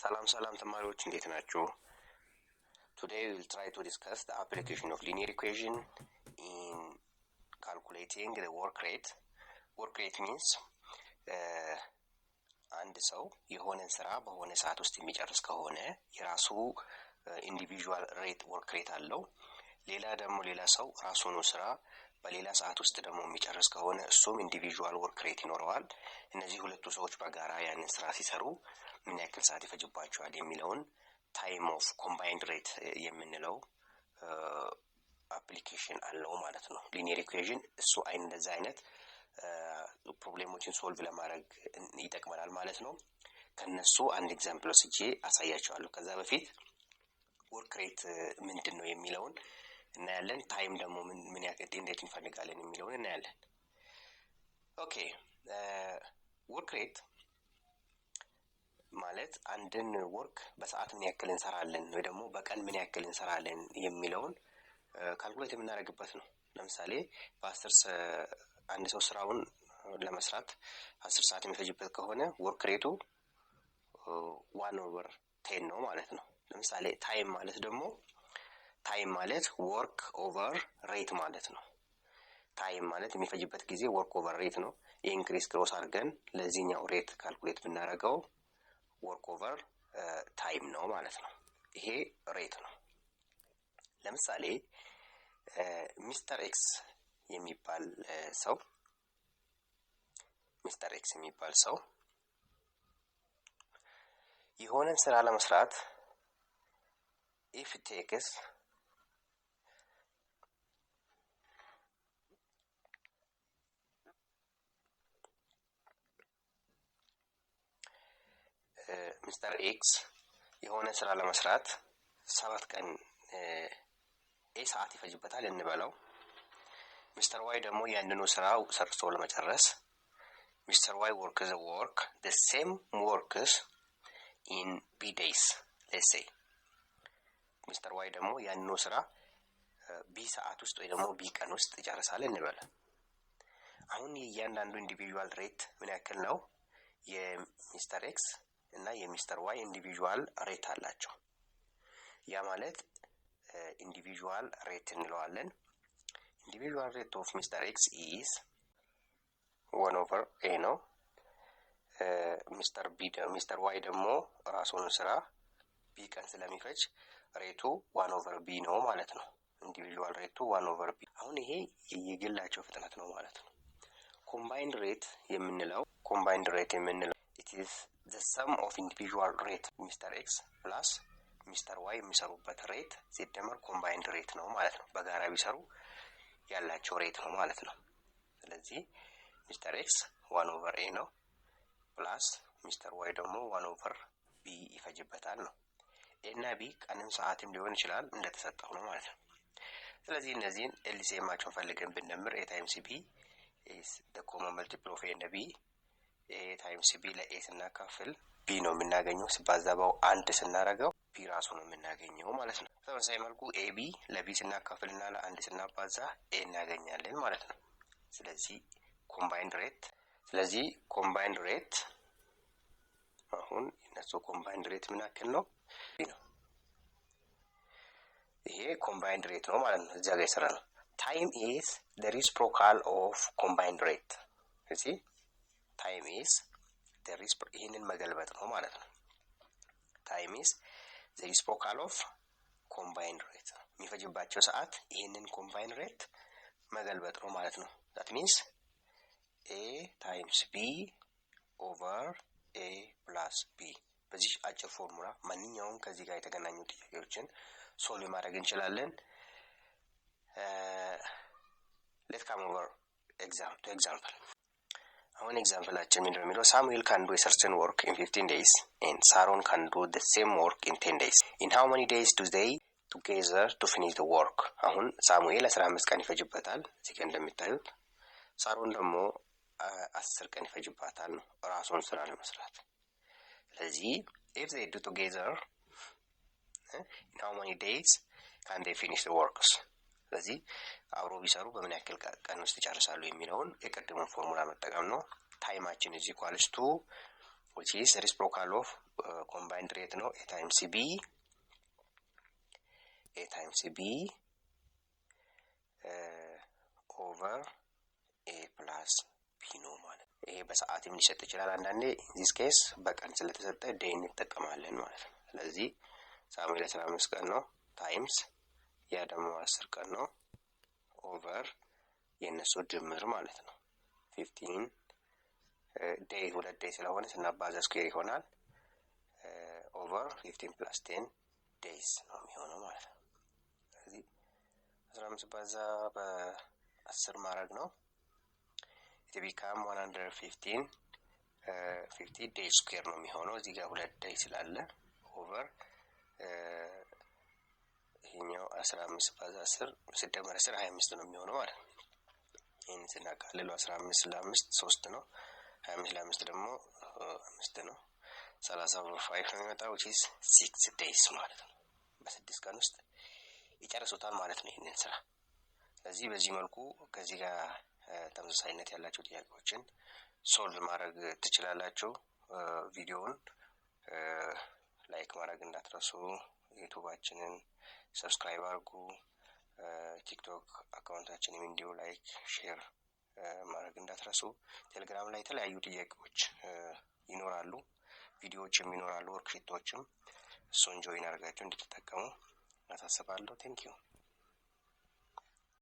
ሰላም ሰላም ተማሪዎች፣ እንዴት ናችሁ? Today we will try to discuss the application of linear equation in calculating the work rate. Work rate means አንድ ሰው የሆነን ስራ በሆነ ሰዓት ውስጥ የሚጨርስ ከሆነ የራሱ individual rate work rate አለው። ሌላ ደግሞ ሌላ ሰው ራሱኑ ስራ በሌላ ሰዓት ውስጥ ደግሞ የሚጨርስ ከሆነ እሱም individual work rate ይኖረዋል። እነዚህ ሁለቱ ሰዎች በጋራ ያንን ስራ ሲሰሩ ምን ያክል ሰዓት ይፈጅባቸዋል የሚለውን time of combined rate የምንለው application አለው ማለት ነው። Linear equation እሱ አይነት እንደዚህ አይነት problem ኦችን solve ለማድረግ ይጠቅመናል ማለት ነው። ከነሱ አንድ example ወስጄ አሳያችኋለሁ። ከዛ በፊት work rate ምንድን ነው የሚለውን እናያለን። Time ደግሞ ምን ያክል እንዴት እንፈልጋለን የሚለውን እናያለን። Okay, work rate ማለት አንድን work በሰዓት ምን ያክል እንሰራለን ወይ ደግሞ በቀን ምን ያክል እንሰራለን የሚለውን calculate የምናደርግበት ነው። ለምሳሌ በ10 አንድ ሰው ስራውን ለመስራት 10 ሰዓት የሚፈጅበት ከሆነ work rate ኡ 1/10 ነው ማለት ነው። ለምሳሌ time ማለት ደግሞ time ማለት work over rate ማለት ነው። Time ማለት የሚፈጅበት ጊዜ work over rate ነው። ይህን criss cross አድርገን ለዚህኛው rate calculate ብናደርገው work over time ነው ማለት ነው። ይሄ rate ነው። ለምሳሌ Mister X የሚባል ሰው የሆነን ስራ ለመስራት if takes Mister X የሆነ ስራ ለመስራት 7 ቀን A ሰዓት ይፈጅበታል እንበለው። Mister Y ደግሞ ያንኑ ስራ ሰርቶ ለመጨረስ Mister Y work the work the same works in B days, let's say Mister Y ደግሞ ያንኑ ስራ B ሰዓት ውስጥ ወይ ደግሞ B ቀን ውስጥ ይጨርሳል እንበል። አሁን የእያንዳንዱ individual rate ምን ያክል ነው? የ Mister X እና የ Mister Y individual rate አላቸው። ያ ማለት individual rate እንለዋለን። Individual rate of Mister X is 1 over A ነው። Mister B Mister Y ደግሞ ራሱን ስራ B ቀን ስለሚፈጅ rate ኡ 1 over B ነው ማለት ነው። Individual rate ኡ 1 over B። አሁን ይሄ የግላቸው ፍጥነት ነው ማለት ነው። Combined rate የምንለው it is the sum of individual rate Mister X plus Mister Y የሚሰሩበት rate ሲደመር combined rate ነው ማለት ነው። በጋራ ቢሰሩ ያላቸው rate ነው ማለት ነው። ስለዚህ Mister X 1 over A ነው plus Mister Y ደግሞ 1 over B ይፈጅበታል ነው። A እና B ቀንም ሰዓትም ሊሆን ይችላል፣ እንደተሰጠው ነው ማለት ነው። ስለዚህ እነዚህን LCM ኣቸውን ፈልገን ብንደምር A times B is the common multiple of A and B። A times B ለ A ስናካፍል B ነው የምናገኘው። ሲባዛ በው አንድ ስናደርገው B ራሱ ነው የምናገኘው ማለት ነው። በተመሳሳይ መልኩ A B ለ B ስናካፍል እና ለአንድ ስናባዛ A እናገኛለን ማለት ነው። ስለዚህ combined rate አሁን የነሱ combined rate ምን ያክል ነው? ነው ይሄ combined rate ነው ማለት ነው። እዚያ ጋር የሰራ ነው። Time is the reciprocal of combined rate። እዚህ time is the ይህንን መገልበጥ ነው ማለት ነው። Time is the reciprocal of combined rate። የሚፈጅባቸው ሰዓት ይህንን combined rate መገልበጥ ነው ማለት ነው። That means A times B over A plus B። በዚህ አጭር ፎርሙላ ማንኛውም ከዚህ ጋር የተገናኙ ጥያቄዎችን solve ማድረግ እንችላለን። Let come over to example። አሁን example ኣችን ምንድነው የሚለው? ሳሙኤል can do certain work in 15 days and ሳሮን can do the same work in 10 days. In how many days do they together to finish the work? አሁን ሳሙኤል 15 ቀን ይፈጅበታል እዚህ ጋር እንደሚታዩት፣ ሳሮን ደግሞ 10 ቀን ይፈጅባታል ነው ራሱን ስራ ለመስራት። ስለዚህ if they do together, in how many days can they finish the works? ስለዚህ አብሮ ቢሰሩ በምን ያክል ቀን ውስጥ ይጨርሳሉ የሚለውን የቅድሙን ፎርሙላ መጠቀም ነው። Time ኣችን is equals to, which is reciprocal of Combined rate ነው። A times B, A times B over A plus B ነው ማለት ነው። ይሄ በሰዓትም ሊሰጥ ይችላል። አንዳንዴ in this case በቀን ስለተሰጠ day እንጠቀማለን ማለት ነው። ስለዚህ ሳሙኤል 15 ቀን ነው times ያ ደግሞ 10 ቀን ነው over የእነሱ ድምር ማለት ነው። 15 day ሁለት day ስለሆነ ስናባዛ square ይሆናል። Over 15 plus 10 days ነው የሚሆነው ማለት ነው። ስለዚህ 15 ባዛ በ10 ማድረግ ነው። It become 115 50 day square ነው የሚሆነው። እዚህ ጋር ሁለት day ስላለ over ይሄኛው 15 ባዛ 10 ሲደመር 10 25 ነው የሚሆነው ማለት ነው። ይህን ስናቃልለው 15 ለአምስት ሶስት ነው። 25 ለአምስት ደግሞ አምስት ነው። 30 over 5 ነው የሚመጣው፣ which is 6 days ማለት ነው። በ6 ቀን ውስጥ ይጨርሱታል ማለት ነው ይህንን ስራ። ስለዚህ በዚህ መልኩ ከዚህ ጋር ተመሳሳይነት ያላቸው ጥያቄዎችን solve ማድረግ ትችላላችሁ። ቪዲዮውን like ማድረግ እንዳትረሱ። ዩቱባችንን subscribe አድርጉ። ቲክቶክ account ኣችንም እንዲሁ like፣ share ማድረግ እንዳትረሱ። ቴሌግራም ላይ የተለያዩ ጥያቄዎች ይኖራሉ፣ ቪዲዮዎችም ይኖራሉ፣ worksheet ኦችም፣ እሱን join አድርጋችሁ እንድትጠቀሙ አሳስባለሁ። Thank you.